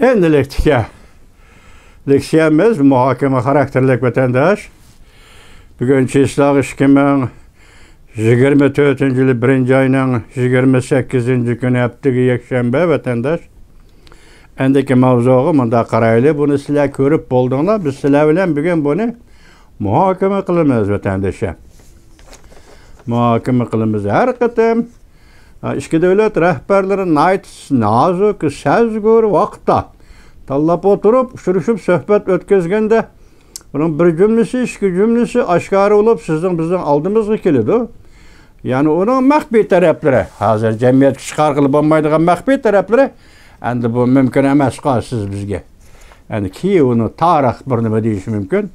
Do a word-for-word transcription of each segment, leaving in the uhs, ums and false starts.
ئەمدى لېكسىيە. لېكسىيەمىز مۇھاكىمە خاراكتېرلىك، ۋەتەنداش. بۈگۈن چىسلاغ ئىككى مىڭ يىگىرمە تۆتىنچى يىلى بىرىنچى ئاينىڭ يىگىرمە سەككىزىنچى كۈنى، ھەپتىگە يەكشەنبە، ۋەتەنداش. ئەندىكى ماۋزۇغا مۇنداق قارايلى. بۇنى سىلەر كۆرۈپ بولدۇڭلار. بىز سىلەر بىلەن بۈگۈن بۇنى مۇھاكىمە قىلىمىز، ۋەتەنداشلار. مۇھاكىمە قىلىمىز. ھەر قېتىم، ھە، ئىككى دۆلەت رەھبەرلىرى ناھايىتى نازۇك، سەزگۈر ۋاقىتتا تاللاپ ئولتۇرۇپ، ئۇچرىشىپ، سۆھبەت ئۆتكۈزگەندە، ئۇنىڭ بىر جۈملىسى، ئىككى جۈملىسى ئاشكارا بولۇپ، سىزنىڭ، بىزنىڭ ئالدىمىزغا كېلىدۇ. يەنى ئۇنىڭ مەخپىي تەرەپلىرى، ھازىر جەمئىيەتكە چىقارغىلى بولمايدىغان مەخپىي تەرەپلىرى، ئەمدى بۇ مۇمكىن ئەمەسقۇ سىز بىزگە. ئەمدى كېيىن ئۇنى تارىخ بىر نېمە دېيىشى مۇمكىن.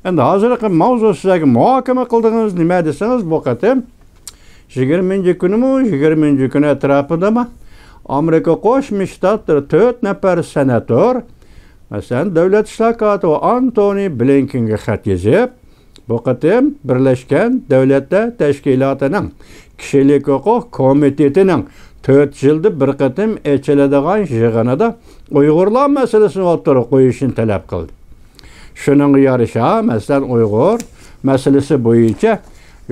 ئەمدى ھازىرقى ماۋزۇ، سىلەرگە مۇھاكىمە قىلىدىغىنىمىز نېمە دېسىڭىز، بۇ قېتىم يىگىرمىنچى كۈنىمۇ، يىگىرمىنچى كۈنى ئەتراپىدىمۇ ئامېرىكا قوشما شتاتلىرى تۆت نەپەر سېناتور، مەسىلەن، دۆلەت ئىشلار كاتىپى ئانتونى بلىنكېنگە خەت يېزىپ، بۇ قېتىم بىرلەشكەن دۆلەتلەر تەشكىلاتىنىڭ كىشىلىك ھوقۇق كومىتېتىنىڭ تۆت يىلدا بىر قېتىم ئېچىلىدىغان يىغىنىدا ئۇيغۇرلار مەسىلىسىنى ئوتتۇرىغا قويۇشنى تەلەپ قىلدى. شۇنىڭغا يارىشا، مەسىلەن، ئۇيغۇر مەسىلىسى بويىچە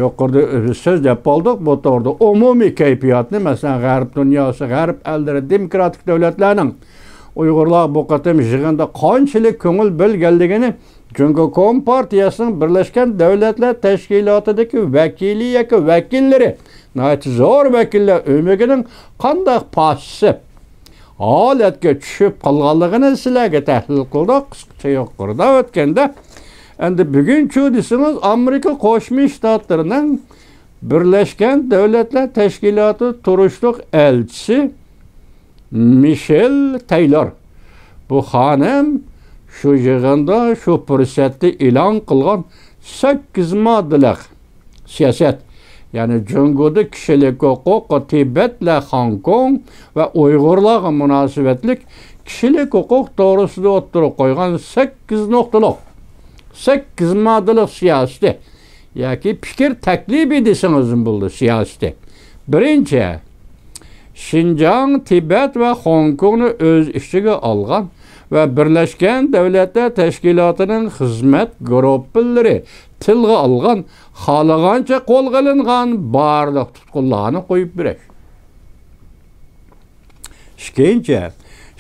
يۇقىرىدا سۆزلەپ بولدۇق، بۇ توغرىدا ئومۇمىي كەيپىياتنى، مەسىلەن، غەرب دۇنياسى، غەرب ئەللىرى، دېموكراتىك دۆلەتلەرنىڭ ئۇيغۇرلار بۇ قېتىم يىغىندا قانچىلىك كۆڭۈل بۆلگەنلىكىنى جۇڭگو كومپارتىيەسىنىڭ بىرلەشكەن دۆلەتلەر تەشكىلاتىدىكى ۋەكىلى ياكى ۋەكىللىرى، ناھايىتى زور ۋەكىللەر ئۆمىكىنىڭ قانداق پاسسىپ ھالەتكە چۈشۈپ قالغانلىقىنى سىلەرگە تەھلىل قىلدۇق. قىسقىچە يۇقىرىدا ئۆتكەندە، ئەمدى بۈگۈنچۇ دېسىڭىز، ئامېرىكا قوشما شتاتلىرىنىڭ بىرلەشكەن دۆلەتلەر تەشكىلاتى تۇرۇشلۇق ئەلچىسى مىشېل تەيلور. بۇ خانىم شۇ يىغىندا، شۇ پۇرسەتتە ئېلان قىلغان سەككىز ماددىلىق سىياسەت، يەنى جۇڭگودا كىشىلىك ھوقۇق، تىبەتلەر، خوڭكوڭ ۋە ئۇيغۇرلارغا مۇناسىۋەتلىك كىشىلىك ھوقۇق توغرىسىدا ئوتتۇرىغا قويغان سەككىز نۇقتىلىق، سەككىز ماددىلىق سىياسىتى ياكى پىكىر تەكلىپى دېسىڭىزمۇ بولىدۇ، سىياسىتى. بىرىنچى، شىنجاڭ، تىبەت ۋە خوڭكوڭنى ئۆز ئىچىگە ئالغان ۋە بىرلەشكەن دۆلەتلەر تەشكىلاتىنىڭ خىزمەت گۇرۇپپىلىرى تىلغا ئالغان، خالىغانچە قولغا ئېلىنغان بارلىق تۇتقۇنلارنى قويۇپ بېرىش. ئىككىنچى،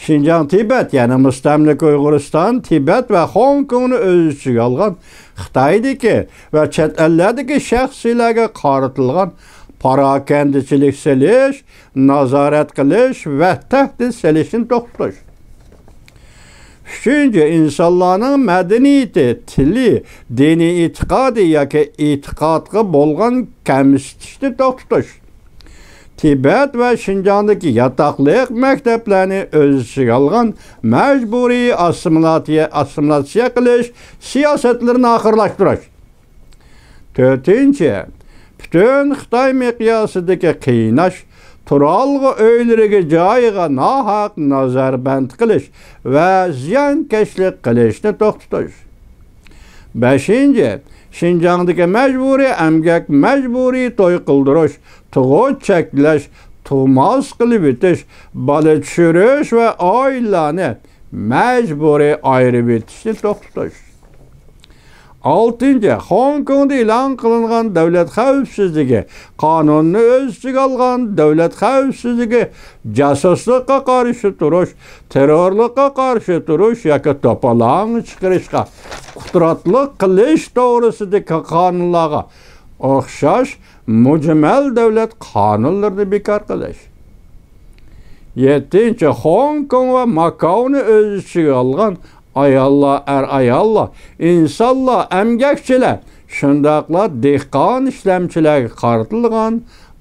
شىنجاڭ، تىبەت، يەنى مۇستەملىكە ئۇيغۇرىستان، تىبەت ۋە خوڭكوڭنى ئۆز ئىچىگە ئالغان خىتايدىكى ۋە چەت ئەللەردىكى شەخسلەرگە قارىتىلغان پاراكەندىچىلىك سېلىش، نازارەت قىلىش ۋە تەھدىت سېلىشنى توختىتىش. ئۈچىنچى، ئىنسانلارنىڭ مەدەنىيىتى، تىلى، دىنىي ئېتىقادى ياكى ئېتىقادقا بولغان كەمسىتىشنى توختىتىش. تىبەت ۋە شىنجاڭدىكى ياتاقلىق مەكتەپلەرنى ئۆز ئىچىگە ئالغان مەجبۇرىي ئاسسىمىلاتىيە، ئاسسىمىلاتسىيە قىلىش سىياسەتلىرىنى ئاخىرلاشتۇرۇش. تۆتىنچى، پۈتۈن خىتاي مىقياسىدىكى قىيناش، تۇرالغۇ ئۆيلىرىگە، جايىغا ناھەق نازەربەند قىلىش ۋە زىيانكەشلىك قىلىشنى توختىتىش. بەشىنچى، شىنجاڭدىكى مەجبۇرىي ئەمگەك، مەجبۇرىي توي قىلدۇرۇش، تۇغۇت چەكلەش، تۇغماس قىلىۋېتىش، بالا چۈشۈرۈش ۋە ئائىلىلەرنى مەجبۇرىي ئايرىۋېتىشنى توختىتىش. ئالتىنچى، خوڭكوڭدا ئېلان قىلىنغان دۆلەت خەۋپسىزلىكى قانۇنىنى ئۆز ئىچىگە ئالغان دۆلەت خەۋپسىزلىكى، جاسۇسلۇققا قارشى تۇرۇش، تېررورلۇققا قارشى تۇرۇش ياكى توپىلاڭ چىقىرىشقا قۇتراتلىق قىلىش توغرىسىدىكى قانۇنلارغا ئوخشاش مۇجمەل دۆلەت قانۇنلىرىنى بىكار قىلىش. يەتتىنچى، خوڭكوڭ ۋە ماكاونى ئۆز ئىچىگە ئالغان ئاياللار، ئەر-ئاياللار، ئىنسانلار، ئەمگەكچىلەر، شۇنداقلا دېھقان ئىشلەمچىلەرگە قارىتىلغان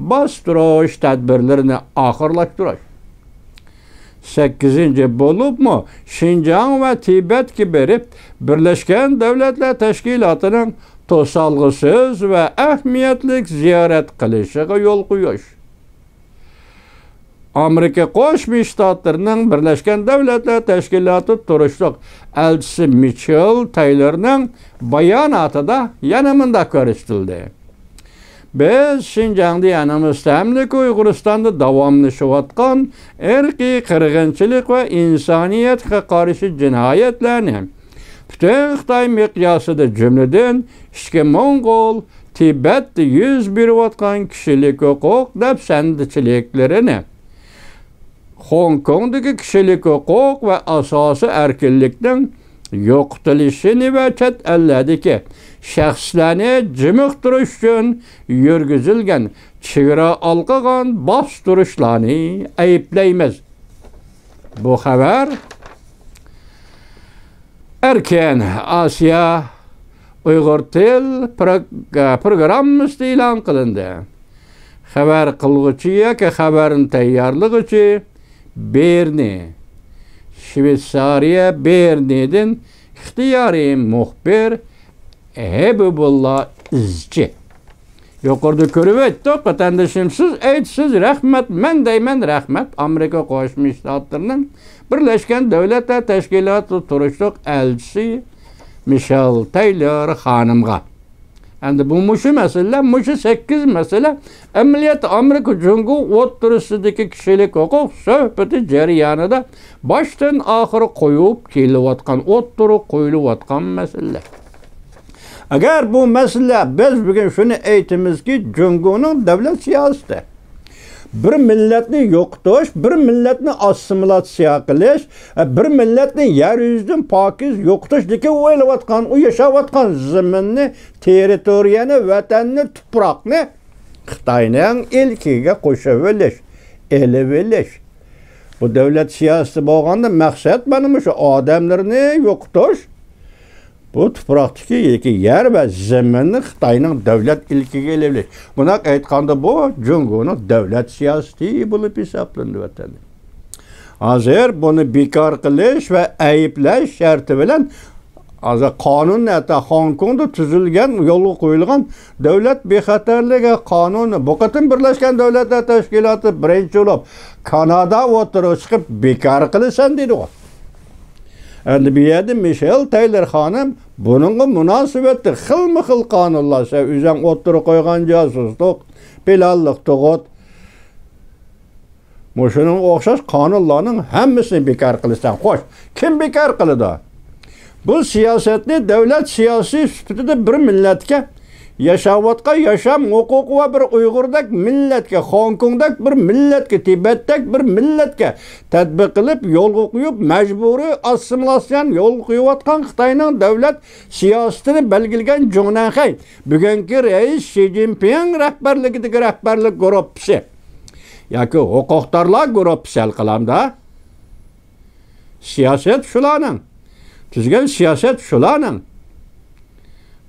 باستۇرۇش تەدبىرلىرىنى ئاخىرلاشتۇرۇش. سەككىزىنچى، بولۇپمۇ شىنجاڭ ۋە تىبەتكە بېرىپ، بىرلەشكەن دۆلەتلەر تەشكىلاتىنىڭ توسالغۇسىز ۋە ئەھمىيەتلىك زىيارەت قىلىشىغا يول قويۇش. ئامېرىكا قوشما شتاتلىرىنىڭ بىرلەشكەن دۆلەتلەر تەشكىلاتى تۇرۇشلۇق ئەلچىسى مىچېل تەيلورنىڭ باياناتىدا يەنە مۇنداق كۆرسىتىلدى: بىز شىنجاڭدا، يەنى مۇستەملىكە ئۇيغۇرىستاندا داۋاملىشىۋاتقان ئىرقىي قىرغىنچىلىق ۋە ئىنسانىيەتكە قارشى جىنايەتلەرنى پۈتۈن خىتاي مىقياسىدا، جۈملىدىن ئىچكى موڭغۇل، تىبەتتە يۈز بېرىۋاتقان كىشىلىك ھوقۇق دەپسەندىچىلىكلىرىنى، خوڭكوڭدىكى كىشىلىك ھوقۇق ۋە ئاساسىي ئەركىنلىكنىڭ يوقىتىلىشىنى ۋە چەت ئەللەردىكى شەخسلەرنى جىمىقتۇرۇش ئۈچۈن يۈرگۈزۈلگەن چېگرا ئالقىغان باستۇرۇشلارنى ئەيىبلەيمىز. بۇ خەۋەر ئەركىن ئاسىيا ئۇيغۇر تىل پرو-، پروگراممىسىدا ئېلان قىلىندى. خەۋەر قىلغۇچى ياكى خەۋەرنى تەييارلىغۇچى بېرنى، شۋېتسارىيە بېرنىدىن ئىختىيارىي مۇخبىر ھەبىبۇللا ئىزچى. يۇقىرىدا كۆرۈۋەتتۇق، ۋەتەندىشىم، سىز ئېيتىسىز، رەھمەت، مەن دەيمەن، رەھمەت. ئامېرىكا قوشما شتاتلىرىنىڭ بىرلەشكەن دۆلەتلەر تەشكىلاتىدا تۇرۇشلۇق ئەلچىسى مىشېل تەيلور خانىمغا. ئەمدى بۇ مۇشۇ مەسىلىلەر، مۇشۇ سەككىز مەسىلە ئەمەلىيەتتە ئامېرىكا جۇڭگو ئوتتۇرىسىدىكى كىشىلىك ھوقۇق سۆھبىتى جەريانىدا باشتىن ئاخىر قويۇپ كېلىۋاتقان، ئوتتۇرىغا قويۇلۇۋاتقان مەسىلىلەر. ئەگەر بۇ مەسىلە، بىز بۈگۈن شۇنى ئېيتىمىزكى، جۇڭگونىڭ دۆلەت سىياسىتى بىر مىللەتنى يوقىتىش، بىر مىللەتنى ئاسسىمىلياتسىيە قىلىش، بىر مىللەتنى يەر يۈزىدىن پاكىز يوقىتىشتىكى ئويلاۋاتقان، ئۇ ياشاۋاتقان زېمىننى، تېررىتورىيەنى، ۋەتەننى، تۇپراقنى خىتاينىڭ ئىلكىگە قوشۇۋېلىش، ئېلىۋېلىش. بۇ دۆلەت سىياسىتى بولغاندا مەقسەت مانا مۇشۇ ئادەملىرىنى يوقىتىش. بۇ تۇپراقتىكى ياكى يەر ۋە زېمىننى خىتاينىڭ دۆلەت ئىلكىگە ئېلىۋېلىش. بۇنداق ئېيتقاندا بۇ جۇڭگونىڭ دۆلەت سىياسىتى بولۇپ ھېسابلىنىدۇ ۋەتەندە. ھازىر بۇنى بىكار قىلىش ۋە ئەيىبلەش شەرتى بىلەن ھازىر قانۇن، ھەتتا خوڭكوڭدا تۈزۈلگەن، يولغا قويۇلغان دۆلەت بىخەتەرلىكى قانۇنى، بۇ قېتىم بىرلەشكەن دۆلەتلەر تەشكىلاتى بىرىنچى بولۇپ كانادا ئوتتۇرىغا چىقىپ بىكار قىلىسەن دېدىغۇ. ئەمدى بۇ يەردە مىشېل تەيلور خانىم بۇنىڭغا مۇناسىۋەتلىك خىلمۇ خىل قانۇنلار، سەن ئۆزۈڭ ئوتتۇرىغا قويغان جاسۇسلۇق، پىلانلىق تۇغۇت، مۇشۇنىڭغا ئوخشاش قانۇنلارنىڭ ھەممىسىنى بىكار قىلىسەن. خوش، كىم بىكار قىلىدۇ؟ بۇ سىياسەتنى دۆلەت سىياسىي سۈپىتىدە بىر مىللەتكە، ياشاۋاتقان ياشام ھوقۇقى بار بىر ئۇيغۇردەك مىللەتكە، خوڭكوڭدەك بىر مىللەتكە، تىبەتتەك بىر مىللەتكە تەتبىق قىلىپ، يولغا قويۇپ، مەجبۇرىي ئاسسىمىلياتسىيانى يولغا قويۇۋاتقان خىتاينىڭ دۆلەت سىياسىتىنى بەلگىلىگەن جۇڭنەنخەي، بۈگۈنكى رەئىس شى جىنپىڭ رەھبەرلىكىدىكى رەھبەرلىك گۇرۇپپىسى ياكى ھوقۇقدارلار گۇرۇپپىسى ھەل قىلامدا. سىياسەت شۇلارنىڭ. تۈزگەن سىياسەت شۇلارنىڭ.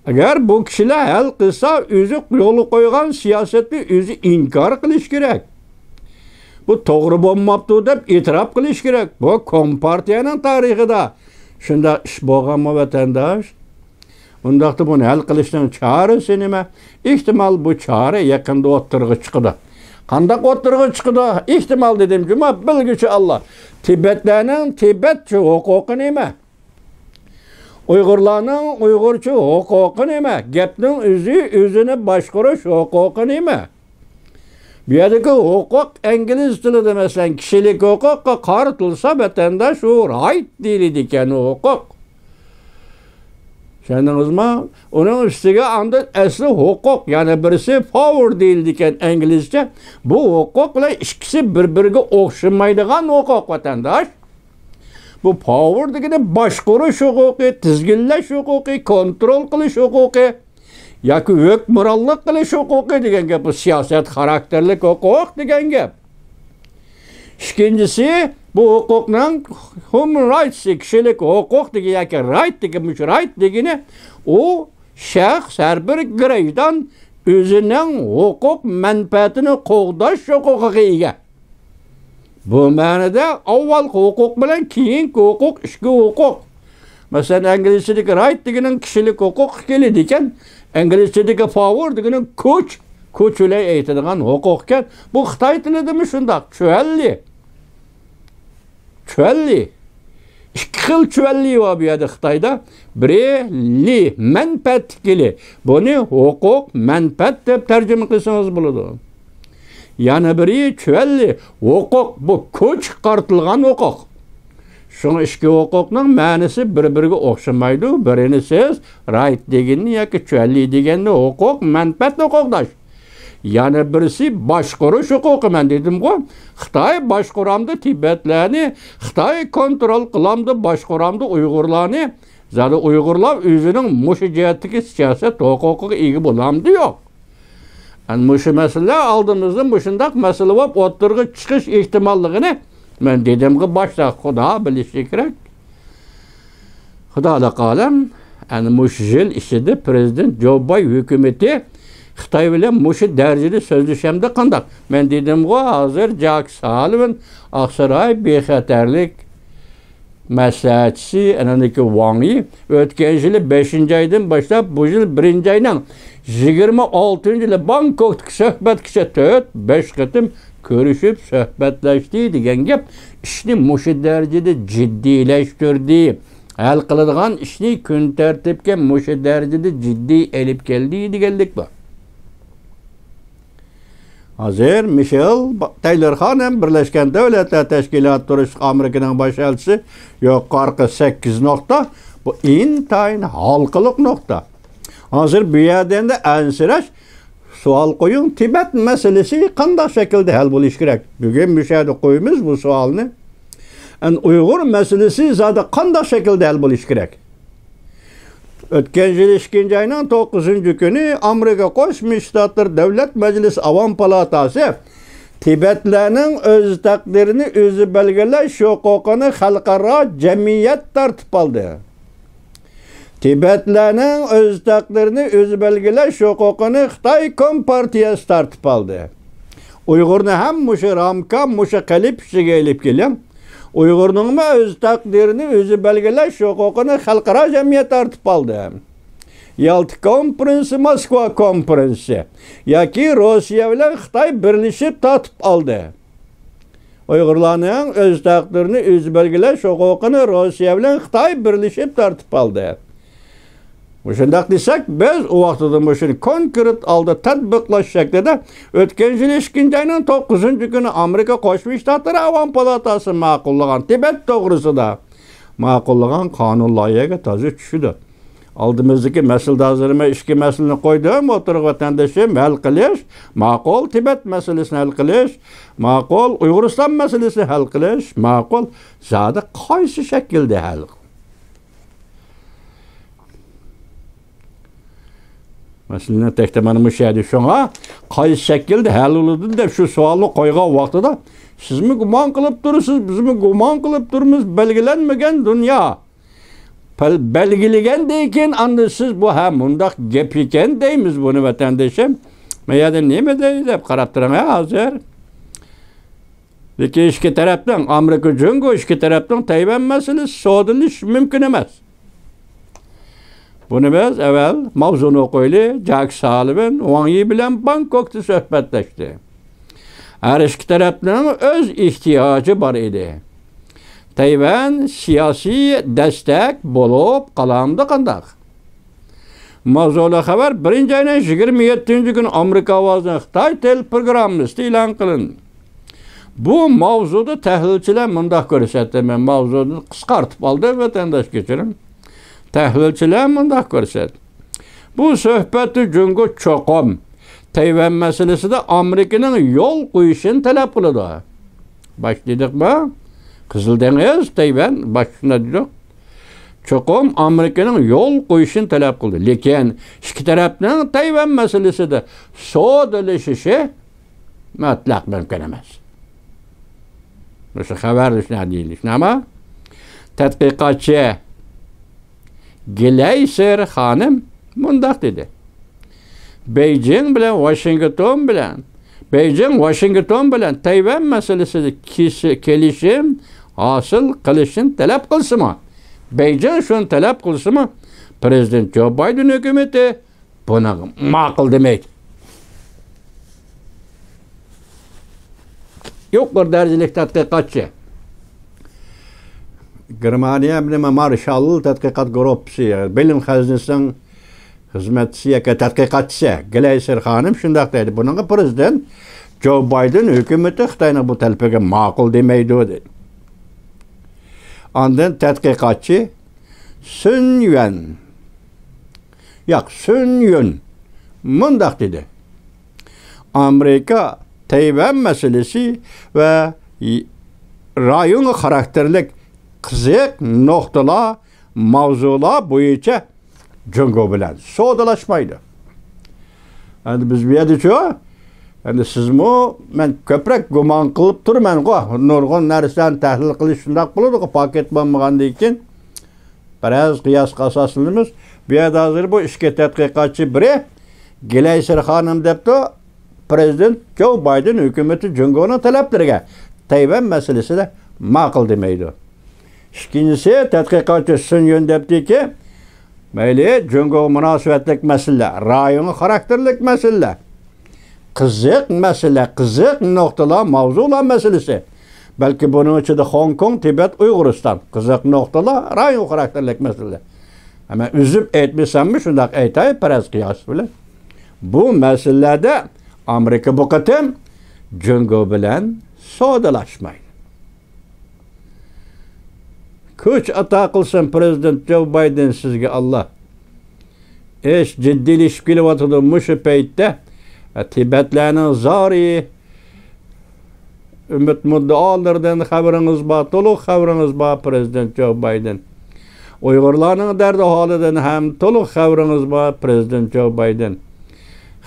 ئەگەر بۇ كىشىلەر ھەل قىلسا، ئۆزى يولغا قويغان سىياسەتنى ئۆزى ئىنكار قىلىش كېرەك. بۇ توغرا بولماپتۇ دەپ ئېتىراپ قىلىش كېرەك. بۇ كومپارتىيەنىڭ تارىخىدا شۇنداق ئىش بولغانمۇ، ۋەتەنداش؟ ئۇنداقتا بۇنى ھەل قىلىشنىڭ چارىسى نېمە؟ ئېھتىمال، بۇ چارە يېقىندا ئوتتۇرىغا چىقىدۇ. قانداق ئوتتۇرىغا چىقىدۇ؟ ئېھتىمال دېدىم جۇما، بىلگۈچى ئاللا. تىبەتلەرنىڭ تىبەتچە ھوقۇقى نېمە؟ ئۇيغۇرلارنىڭ ئۇيغۇرچە ھوقۇقى نېمە؟ گەپنىڭ ئۆزى، ئۆزىنى باشقۇرۇش ھوقۇقى نېمە؟ بۇ يەردىكى ھوقۇق ئىنگلىز تىلىدا، مەسىلەن، كىشىلىك ھوقۇققا قارىتىلسا، ۋەتەنداش، ئۇ رايت دېيىلىدىكەن، ئۇ ھوقۇق. چۈشەندىڭىزمۇ؟ ئۇنىڭ ئۈستىگە ئاندىن ئەسلى ھوقۇق، يەنە بىرسى پاۋېر دېيىلىدىكەن ئىنگلىزچە. بۇ ھوقۇق بىلەن ئىككىسى بىر-بىرىگە ئوخشىمايدىغان ھوقۇق، ۋەتەنداش. بۇ پاۋېر دېگىنى باشقۇرۇش ھوقۇقى، تىزگىنلەش ھوقۇقى، كونترول قىلىش ھوقۇقى ياكى ھۆكۈمرانلىق قىلىش ھوقۇقى دېگەن گەپ، بۇ سىياسەت خاراكتېرلىك ھوقۇق دېگەن گەپ. ئىككىنچىسى، بۇ ھوقۇقنىڭ ھۇمەن رايتس، كىشىلىك ھوقۇق دېگەن ياكى رايت دېگەن، مۇشۇ رايت دېگىنى ئۇ شەخس، ھەر بىر گراژدان ئۆزىنىڭ ھوقۇق مەنپەئەتىنى قوغداش ھوقۇقىغا ئىگە. بۇ مەنىدە ئاۋۋالقى ھوقۇق بىلەن كېيىنكى ھوقۇق ئىككى ھوقۇق. مەسىلەن، ئىنگلىزچىدىكى رايت دېگىنىڭ كىشىلىك ھوقۇق كېلىدىكەن، ئىنگلىزچىدىكى پاۋېر دېگىنىڭ كۈچ، كۈچ بىلەن ئېيتىدىغان ھوقۇقكەن. بۇ خىتاي تىلىدىمۇ شۇنداق، چۈەنلى. چۈەنلى. ئىككى خىل چۈەنلى بار بۇ يەردە خىتايدا. بىرى لى، مەنپەئەتلىك لى. بۇنى ھوقۇق، مەنپەئەت دەپ تەرجىمە قىلسىڭىز بولىدۇ. يەنە بىرى چۈەنلى ھوقۇق، بۇ كوچىغا قارىتىلغان ھوقۇق. شۇڭا ئىككى ھوقۇقنىڭ مەنىسى بىر-بىرىگە ئوخشىمايدۇ. بىرىنى سىز رايت دېگىنىنى ياكى چۈەنلى دېگەننى ھوقۇق، مەنپەئەت ھوقۇقداش. يەنە بىرسى باشقۇرۇش ھوقۇقى. مەن دېدىمغۇ، خىتاي باشقۇرامدۇ تىبەتلەرنى، خىتاي كونترول قىلامدۇ، باشقۇرامدۇ ئۇيغۇرلارنى؟ زادى ئۇيغۇرلار ئۆزىنىڭ مۇشۇ جەھەتتىكى سىياسەت ھوقۇقىغا ئىگە بولامدۇ، يوق؟ ئەنە مۇشۇ مەسىلىلەر ئالدىمىزدا مۇشۇنداق مەسىلە بولۇپ ئوتتۇرىغا چىقىش ئېھتىماللىقىنى مەن دېدىمغۇ باشتا، خۇدا بىلىشى كېرەك. خۇدالىق ئالەم، ئەنە مۇشۇ يىل ئىچىدە پىرېزىدېنت جو باي ھۆكۈمىتى خىتاي بىلەن مۇشۇ دەرىجىدە سۆزلىشەمدۇ قانداق؟ مەن دېدىمغۇ، ھازىر جاك سالىۋان، ئاقساراي بىخەتەرلىك مەسلىھەتچىسى، ئەنىڭدىكى ۋاڭ يى ئۆتكەن يىلى بەشىنچى ئايدىن باشلاپ بۇ يىل بىرىنچى ئاينىڭ يىگىرمە ئالتىنچى يىلى بانكوكتىكى سۆھبەتكىچە تۆت، بەش قېتىم كۆرۈشۈپ سۆھبەتلەشتى دېگەن گەپ ئىشنى مۇشۇ دەرىجىدە جىددىيلەشتۈردى. ھەل قىلىدىغان ئىشنى كۈن تەرتىپكە مۇشۇ دەرىجىدە جىددىي ئېلىپ كەلدى دېگەنلىك بار. ھازىر مىشېل تەيلور خانىم بىرلەشكەن دۆلەتلەر تەشكىلاتى تۇرۇشلۇق ئامېرىكىنىڭ باش ئەلچىسى يۇقىرىقى سەككىز نۇقتا، بۇ ئىنتايىن ھالقىلىق نۇقتا. ھازىر بۇ يەردە ئەنسىرەش، سوئال قويۇڭ، تىبەت مەسىلىسى قانداق شەكىلدە ھەل بولۇشى كېرەك؟ بۈگۈن مۇشۇ يەردە قويىمىز بۇ سوئالنى. ئەن ئۇيغۇر مەسىلىسى زادى قانداق شەكىلدە ھەل بولۇشى كېرەك؟ ئۆتكەن يىل ئىككىنچى ئاينىڭ توققۇزىنچى كۈنى ئامېرىكا قوشما شتاتلىرى دۆلەت مەجلىسى ئاۋام پالاتاسى تىبەتلەرنىڭ ئۆز تەقدىرىنى ئۆزى بەلگىلەش ھوقۇقىنى خەلقئارا جەمئىيەت تارتىپ ئالدى. تىبەتلەرنىڭ ئۆز تەقدىرىنى ئۆزى بەلگىلەش ھوقۇقىنى خىتاي كومپارتىيەسى تارتىپ ئالدى. ئۇيغۇرنى ھەم مۇشۇ رامكا، مۇشۇ قېلىپ ئىچىگە ئېلىپ كېلىڭ. ئۇيغۇرنىڭمۇ ئۆز تەقدىرىنى ئۆزى بەلگىلەش ھوقۇقىنى خەلقئارا جەمئىيەت تارتىپ ئالدى. يالتا كونفرېنسى، موسكۋا كونفرېنسى ياكى روسىيە بىلەن خىتاي بىرلىشىپ تارتىپ ئالدى. ئۇيغۇرلارنىڭ ئۆز تەقدىرىنى ئۆزى بەلگىلەش ھوقۇقىنى روسىيە بىلەن خىتاي بىرلىشىپ تارتىپ ئالدى. مۇشۇنداق دېسەك، بىز ئۇ ۋاقتىدا مۇشۇنى كونكرېت ھالدا تەتبىقلاش شەكلىدە ئۆتكەن يىلى ئىككىنچى ئاينىڭ توققۇزىنچى كۈنى ئامېرىكا قوشما شتاتلىرى ئاۋام پالاتاسى ماقۇللىغان تىبەت توغرىسىدا ماقۇللىغان قانۇن لايىھەگە تازا چۈشىدۇ. ئالدىمىزدىكى مەسىلىدە ھازىر مەن ئىككى مەسىلىنى قويدۇم ئوتتۇرىغا، ۋەتەندىشىم، ھەل قىلىش ماقۇل، تىبەت مەسىلىسىنى ھەل قىلىش ماقۇل، ئۇيغۇرىستان مەسىلىسىنى ھەل قىلىش ماقۇل. زادى قايسى شەكىلدە ھەل؟ مەسىلىنى تەكتە مانا مۇشۇ يەردە. شۇڭا قايسى شەكىلدە ھەل بولىدۇ دەپ شۇ سوئالنى قويغان ۋاقتىدا، سىزمۇ گۇمان قىلىپ تۇرىسىز، بىزمۇ گۇمان قىلىپ تۇرىمىز، بەلگىلەنمىگەن دۇنيا. بەل-، بەلگىلىگەندىن كېيىن ئاندىن سىز بۇ، ھە، مۇنداق گەپ ئىكەن دەيمىز بۇنى، ۋەتەندىشىم. ما يەردە نېمە دەي دەپ قاراپ تۇرۇڭ، ھە، ھازىر. لېكىن ئىككى تەرەپنىڭ، ئامېرىكا جۇڭگو ئىككى تەرەپنىڭ تەيۋەن مەسىلىسى سودىلىشىش مۇمكىن ئەمەس. بۇنى بىز ئەۋۋەل ماۋزۇنى ئوقۇيلى. جاك سالىۋان ۋاڭ يى بىلەن بانكوكتا سۆھبەتلەشتى. ھەر ئىككى تەرەپنىڭ ئۆز ئېھتىياجى بار ئىدى. تەيۋەن سىياسىي دەستەك بولۇپ قالامدۇ قانداق؟ ماۋزۇلۇق خەۋەر، بىرىنچى ئاينىڭ يىگىرمە يەتتىنچى كۈنى ئامېرىكا ئاۋازىنىڭ خىتاي تېلېپروگراممىسىدا ئېلان قىلىندى. بۇ ماۋزۇدا تەھلىلچىلەر مۇنداق كۆرسەتتى، مەن ماۋزۇنى قىسقارتىپ ئالدىم، ۋەتەنداش كەچۈرۈڭ. تەھلىلچىلەر مۇنداق كۆرسەتتى. بۇ سۆھبەتتە جۇڭگو چوقۇم تەيۋەن مەسىلىسىدە ئامېرىكىنىڭ يول قويۇشىنى تەلەپ قىلىدۇ. باش دېدۇقمۇ؟ قىزىل دېڭىز، تەيۋەن، باش شۇنداق دېدۇق. چوقۇم ئامېرىكىنىڭ يول قويۇشىنى تەلەپ قىلدى. لېكىن ئىككى تەرەپنىڭ تەيۋەن مەسىلىسىدە سودىلىشىشى مۇتلەق مۇمكىن ئەمەس. مۇشۇ خەۋەردە شۇنداق دېيىلدى. شۇنداقمۇ؟ تەتقىقاتچى گلەيسېر خانىم مۇنداق دېدى: بېيجىڭ بىلەن ۋاشىنگتون بىلەن، بېيجىڭ ۋاشىنگتون بىلەن تەيۋەن مەسىلىسىدە كېسى-، كېلىشىم ھاسىل قىلىشنى تەلەپ قىلسىمۇ، بېيجىڭ شۇنى تەلەپ قىلسىمۇ، پىرېزىدېنت جو بايدېن ھۆكۈمىتى بۇنىڭغا ماقۇل دېمەيدۇ. يۇقىرى دەرىجىلىك تەتقىقاتچى گېرمانىيە نېمە، مارشال تەتقىقات گۇرۇپپىسى، بىلىم خەزىنىسىنىڭ خىزمەتچىسى ياكى تەتقىقاتچىسى گلەيسېر خانىم شۇنداق دەيدۇ. بۇنىڭغا پرېزىدېنت جو بايدېن ھۆكۈمىتى خىتاينىڭ بۇ تەلىپىگە ماقۇل دېمەيدۇ، دېدى. ئاندىن تەتقىقاتچى سۈن يۈەن، ياق، سۈن يۈن مۇنداق دېدى: ئامېرىكا تەيۋەن مەسىلىسى ۋە رايونغا خاراكتېرلىك قىزىق نۇقتىلار، ماۋزۇلار بويىچە جۇڭگو بىلەن سودىلاشمايدۇ. ئەمدى بىز بۇ يەردىچۇ، ئەمدى سىزمۇ، مەن كۆپرەك گۇمان قىلىپ تۇرمەنغۇ، نۇرغۇن نەرسىلەرنى تەھلىل قىلىش شۇنداق بولىدۇغۇ، پاكىت بولمىغاندىن كېيىن پەرەز قىياسقا ئاساسلىنىمىز. بۇ يەردە ھازىر بۇ ئىككى تەتقىقاتچى، بىرى گلەيسېر خانىم دەپتۇ، پرېزىدېنت جو بايدېن ھۆكۈمىتى جۇڭگونىڭ تەلەپلىرىگە تەيۋەن مەسىلىسىدە ماقۇل دېمەيدۇ. ئىككىنچىسى، تەتقىقاتچى سۈن يۈن دەپتىكى، مەيلى، جۇڭگوغا مۇناسىۋەتلىك مەسىلىلەر، رايونغا خاراكتېرلىك مەسىلىلەر، قىزىق مەسىلە، قىزىق نۇقتىلار، ماۋزۇلار مەسىلىسى. بەلكى بۇنىڭ ئىچىدە خوڭكوڭ، تىبەت، ئۇيغۇرىستان، قىزىق نۇقتىلار، رايون خاراكتېرلىك مەسىلە. ئەمما ئۈزۈپ ئېيتمىساممۇ شۇنداق ئېيتاي، پەرەز قىياس بىلەن. بۇ مەسىلىلەردە ئامېرىكا بۇ قېتىم جۇڭگو بىلەن سودىلاشمايدۇ. كۈچ ئاتا قىلسۇن پرېزىدېنت جو بايدېن سىزگە ئاللا. ئىش جىددىيلىشىپ كېلىۋاتىدۇ مۇشۇ پەيتتە. تىبەتلەرنىڭ زارى، ئۈمىد مۇددىئالىرىدىن خەۋىرىڭىز بار، تولۇق خەۋىرىڭىز بار، پرېزىدېنت جو بايدېن. ئۇيغۇرلارنىڭ دەردى ھالىدىن ھەم تولۇق خەۋىرىڭىز بار، پرېزىدېنت جو بايدېن.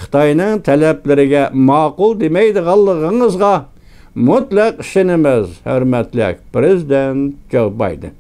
خىتاينىڭ تەلەپلىرىگە ماقۇل دېمەيدىغانلىقىڭىزغا مۇتلەق ئىشىنىمىز، ھۆرمەتلىك پرېزىدېنت جو بايدېن.